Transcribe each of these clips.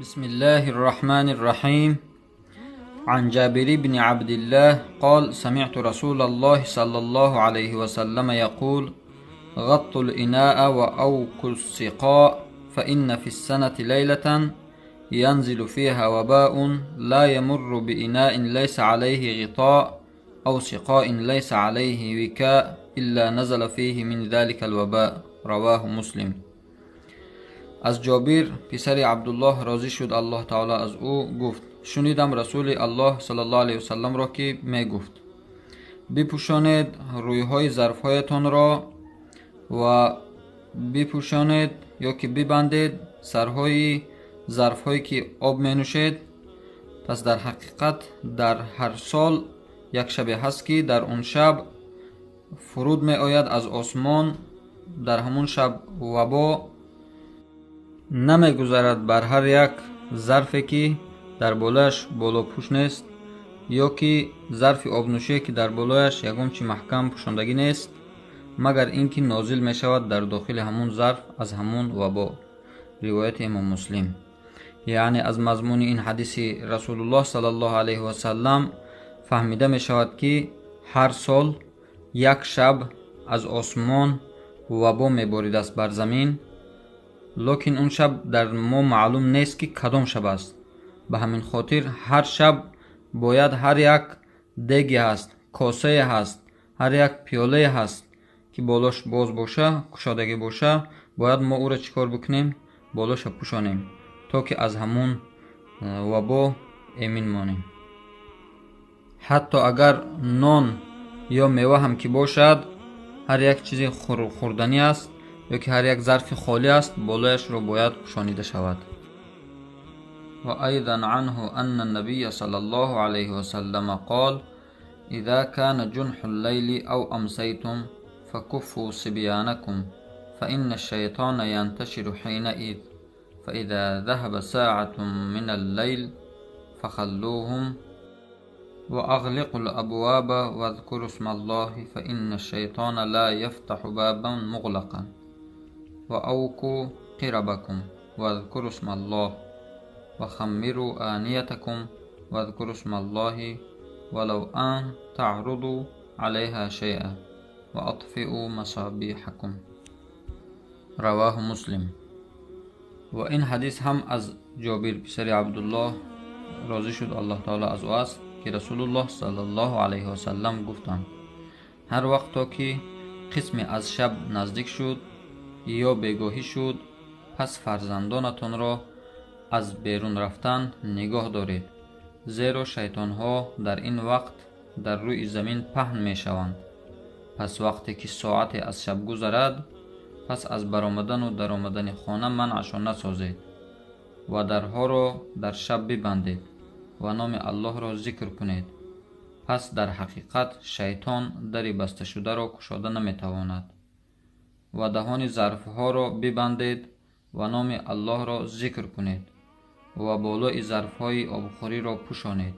بسم الله الرحمن الرحيم. عن جابر بن عبد الله قال: سمعت رسول الله صلى الله عليه وسلم يقول: غطوا الإناء وأوكوا السقاء، فإن في السنة ليلة ينزل فيها وباء لا يمر بإناء ليس عليه غطاء أو سقاء ليس عليه وكاء إلا نزل فيه من ذلك الوباء. رواه مسلم. Аз Ҷобир писари Абдуллоҳ розӣ шуд Аллоҳ таоло аз ӯ, гуфт: шунидам Расули Аллоҳ саллаллоҳу алайҳи васалламро, ки мегуфт: бипӯшонед рӯйҳои зарфҳоятонро ва бипӯшонед ё ки бибандед сарҳои зарфҳое, ки об менӯшед. Пас дар ҳақиқат дар ҳар сол як шабе ҳаст, ки дар он шаб фуруд меояд аз осмон. Дар ҳамон шаб вабо намегузарад бар ҳар як зарфе, ки дар болояш болопӯш нест, ё ки зарфи обнӯшие, ки дар болояш ягон чи маҳкам пӯшондагӣ нест, магар ин ки нозил мешавад дар дохили ҳамун зарф аз ҳамун вабо. Ривояти Имом Муслим. Яъне аз мазмуни ин ҳадиси Расулуллоҳ саллаллоҳу алайҳи васаллам фаҳмида мешавад, ки ҳар сол як шаб аз осмон вабо меборидааст бар замин, лекин он шаб дар мо маълум нест, ки кадом шаб аст. Ба ҳамин хотир ҳар шаб бояд ҳар як деге ҳаст, косае ҳаст, ҳар як пиёлае ҳаст, ки болош боз боша, кушодагӣ боша, бояд мо ӯро чӣ кор бикунем? Болоша пӯшонем, то ки аз ҳамун вабо эмин монем. Ҳатто агар нон ё мева ҳам ки бошад, ҳар як чизи хӯрданӣ аст ё ки ҳар як зарфи холӣ аст, болояшро бояд пӯшонида шавад. وأيضا عنه أن النبي صلى الله عليه وسلم قال: إذا كان جنح الليل أو أمسيتم فكفوا صبيانكم، فإن الشيطان ينتشر حينئذ، فإذا ذهب ساعة من الليل فخلوهم، وأغلقوا الأبواب واذكروا اسم الله، فإن الشيطان لا يفتح بابا مغلقا، وأوكوا قربكم واذكروا اسم الله، وخمروا آنيتكم واذكروا اسم الله ولو أن تعرضوا عليها شيئا، وأطفئوا مصابيحكم. رواه مسلم. و این حدیث هم از جابر پسر عبدالله راضی شد الله تعالی از او است، که رسول الله صلی الله علیه وسلم گفتند: هر وقت تا که قسمی از شب نزدیک شد یا بیگاهی شد، پس فرزندانتان را از بیرون رفتن نگاه دارید، زیرا شیطانها در این وقت در روی زمین پهن می شوند. پس وقتی که ساعتی از شب گذرد، پس از برآمدن و درآمدن خانه منعشان نسازید و درها را در شب ببندید و نام الله را ذکر کنید. پس در حقیقت شیطان دری بسته شده را کشاده نمیتواند. و دهان ظرفها را ببندید و نام الله را ذکر کنید و بالای ظرفهای آبخوری را پوشانید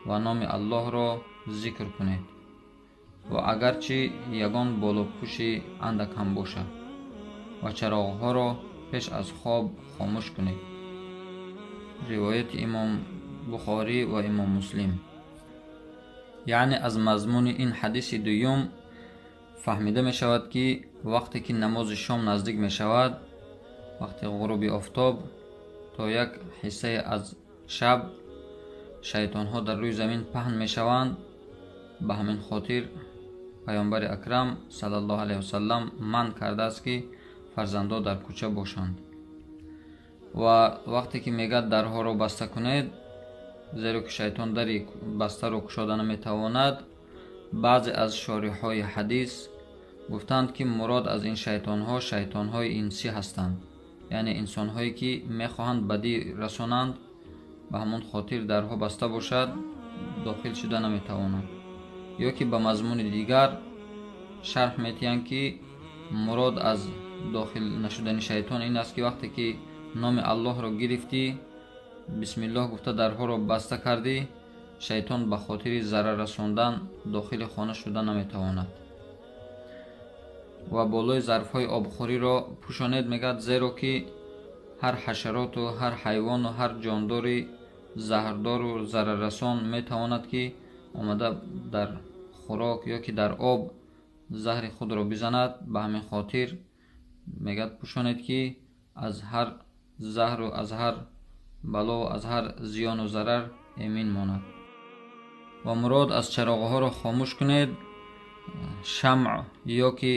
و نام الله را ذکر کنید، و اگرچه یگان بالاپوشی اندک هم باشد، و چراغها را پیش از خواب خاموش کنید. روایت امام بخاری و امام مسلم. یعنی از مضمون این حدیث دوم فهمیده می شود که وقتی که نماز شام نزدیک می شود، وقتی غروب آفتاب تا یک حصه از شب، شیطان ها در روی زمین پهن می شوند. به همین خاطر پیامبر اکرم صلی الله علیه وسلم منع کرده است که فرزندها در کوچه باشند. و وقتی که میگد درها را بسته کنید، زیرا که شیطان دری بسته را کشاده نمیتواند، بعضی از شارح‌های حدیث گفتند که مراد از این شیطانها شیطانهای انسی هستند، یعنی انسانهایی که میخواهند بدی رسانند، به همون خاطر درها بسته باشد داخل شده نمیتوانند. یا که به مضمون دیگر شرح میتیند که مراد از داخل نشدن شیطان این است که وقتی که نام الله را گرفتی، بسم الله گفته درها را بسته کردی، شیطان به خاطر ضرر رساندن داخل خانه شده نمیتواند. و بالای ظرفهای آبخوری را پوشانید، میگد زیرا که Ҳар ҳашароту ҳар ҳайвону ҳар ҷондори заҳрдору зараррасон метавонад, ки омада дар хӯрок ё ки дар об заҳри худро бизанад. Ба ҳамин хотир мегӯяд, пӯшонед, ки аз ҳар заҳру аз ҳар бало, аз ҳар зиёну зарар эмин монад. Ва мурод аз чароғҳоро хомӯш кунед, шамъ ё ки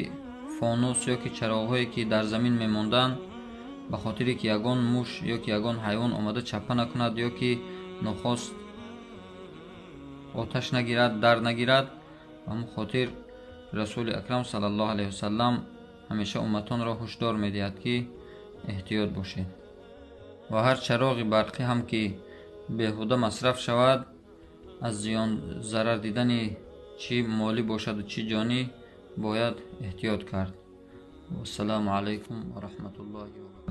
фонус ё ки чароғҳое, ки дар замин мемонданд, ба хотире ки ягон муш ё ки ягон ҳайвон омада чаппа накунад ё ки нохост оташ нагирад, дар нагирад. Ба ҳамин хотир Расули Акрам саллаллоҳу алайҳи васаллам ҳамеша умматонро ҳушдор медиҳад, ки эҳтиёт бошед. Ва ҳар чароғи барқӣ ҳам ки беҳуда масраф шавад, аз зиён зарар дидани чӣ молӣ бошаду чӣ ҷонӣ бояд эҳтиёт кард. Вассалому алайкум ва раҳматуллоҳи ва